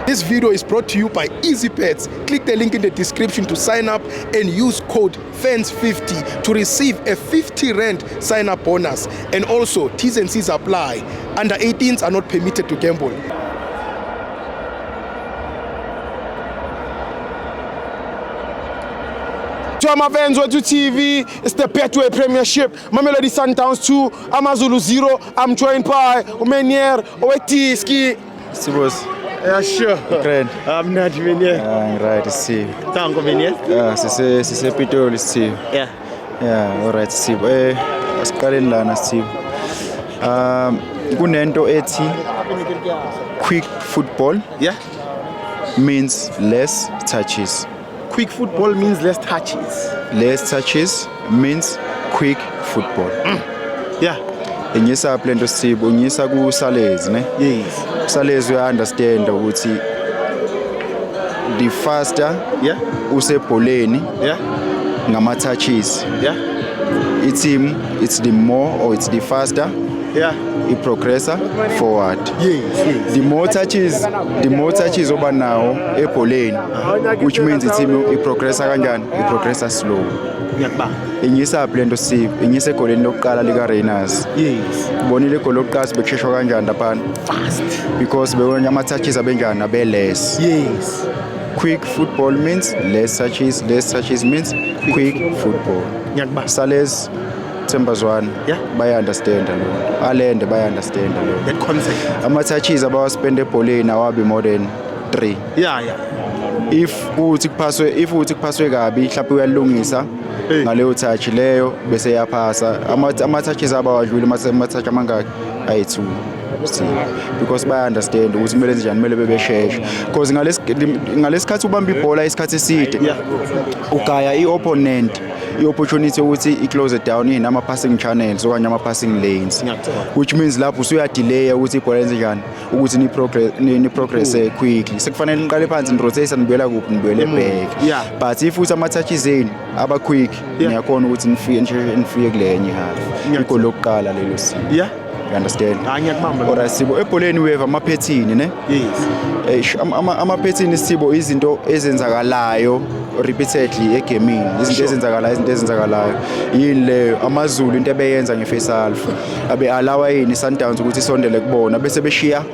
This video is brought to you by Easybet. Click the link in the description to sign up and use code FANS50 to receive a 50 rand sign up bonus. And also, T's and C's apply. Under 18s are not permitted to gamble. To ama-fans wethu TV, it's the Betway Premiership. Mamelodi Sundowns 2, AmaZulu 0. I'm joined by uMenier oweDiski. Sibos, Yeah, sure. grand. I'm not Menier. Ah, right, Sipho. Tango Menier. Yeah, sise Pitoli Sipho. Yeah. Yeah, all right Sipho. Asiqaleni lana Sipho. Kunento ethi quick football Yeah. means less touches. Quick football means less touches. Less touches means quick football. Yeah. Inyisa lento Sipho, inyisa ku Salezi ne? Yes. Salezi uya understand ukuthi the faster Yeah. usebholeni Yeah. ngama touches Yeah. i-team it's the more or it's the faster Yeah. i-progressa forward. Yes. Yes. The more touches oba nawo ebholeni, which means i-team i-progressa kanjani? I-progressa slow. Ngiyakubamba. Inyisa phi lento Sipho? Inyisa egoleni lokuqala lika-Rayners. Yes. Ubonile igoli lokuqala bekusheshwa kanjani laphana? Fast. Because bewona ama-touches abenjani, abe-less. Yes. Quick football means less touches, less touches means quick football. Ngiyakubamba. Sales, Themba Zwane baya-understanda lo nto, Allende baya-understanda lo nto. That concept. Ama-touches abawaspend ebholeni awabi more than 3. Yeah. If uthi kuphaswe kabi mhlawumbe uyalungisa Hey. ngaleyo touch leyo bese yaphasa. Ama-touches abawadluli ama-touch amangaki? Ayi-2 see, because baya-understand ukuthi kumele enze njani, kumele bebeshesha because ngalesikhathi ubamba ibhola isikhathi eside ugaya i-opponent i-opportunity yokuthi i-close down in ama-passing channels okanye ama-passing lanes, Ngiyakuthola. which means lapho usuyadelaya ukuthi ibhola yenze njani, ukuthi ni-progress quickly. Sekufanele niqale phansi nirotate, nibuyela kuphi? Nibuyele back. But if uthi ama-touches enu aba-quick, niyakhona ukuthi nifike nisheshe nifike kulenye half. Igoli lokuqala lelo si you understand? Hayi, ngiyakubamba. Alright Sibo, ebholeni we have ama-pattern ne? Yes. Ama-pattern Sibo izinto ezenzakalayo repeatedly egamini, izinto ezenzakalayo, izinto ezenzakalayo. Yini leyo? AmaZulu into ebeyenza nge-first half, abe alawa yini i-Sundowns ukuthi isondele kubona bese beshiya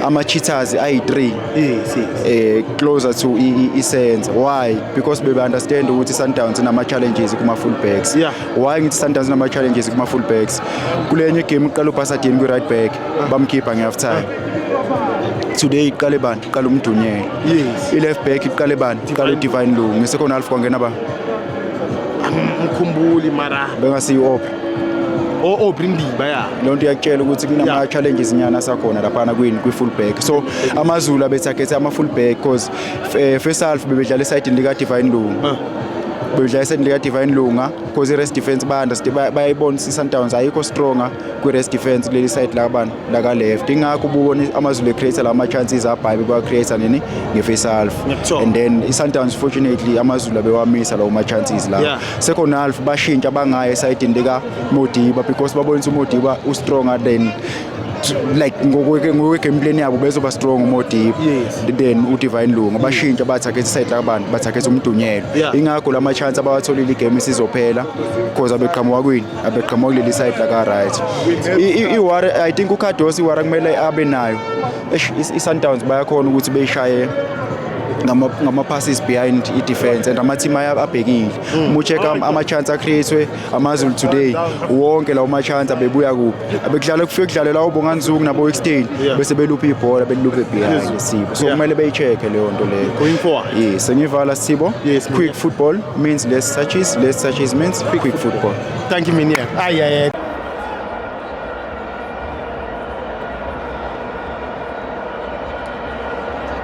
ama-cheaters ayi-3 Yes. Closer to i-center. Why? Because bebe understand ukuthi i-Sundowns inama challenges kuma full backs. Why ngithi Sundowns inama challenges kuma full backs? Kulenye game uqala uBasadien kwi right back, bamkhipha nge half time. Today iqale bani? Iqale uMdunyelwa. I-left back iqale bani? Iqale Divine Lungu. Nge-second half kwangena ba? Angikhumbuli mara. Bengasiyi Aubrey. Oh, Aubrey Ndiba, yeah. Leyo nto iyakutshela ukuthi kunama challenges nyana asakhona laphana kwini kwi-full back. So AmaZulu abethagethe ama-full back because first half bebedlala esayidini lika-Divine Lunga, bebedlala esayidini lika-Divine Lunga because i-rest defense bayayibona ukuthi i-Sundowns ayikho stronger kwi-rest defense kuleli side lakabani, laka-left. Ingakho ububona AmaZulu e-create la ma-chances abhayi bekwa-create nini nge-first half. Ngiyakuthola. And then i-Sundowns, fortunately AmaZulu abewamisa lawo ma-chances la. Second half bashintsha bangaya esayidini lika Modiba because babona ukuthi uModiba u-stronger than like ngokwe-game plan yabo bezoba strong uModiba than uDivine Lunga. Bashintsha bathagethe iside lakabani? Bathagethe uMdunyelwa. Ingakho lama chance abawatholile igame isizophela because abeqhamuka kwini? Abeqhamuka kuleli side laka right. I-worry I think uCardoso i-worry kumele abe nayo. Eish, i-Sundowns bayakhona ukuthi beyishaye ngama passes behind i-defense and ama-team abhekile. Uma u-check ama-chance a-create AmaZulu today, wonke lawo ma-chance abebuya kuphi? Abekudlala kufike kudlalela uBongani Zungu nabo Ekstein bese belupha ibhola beluphe behind Sibo. So kumele beyi-check leyo nto leyo. Going forward. Yes, sengivala Sibo. Yes, Quick football means less touches, less touches means quick football. Thank you, Menier. Ay, ay, ay.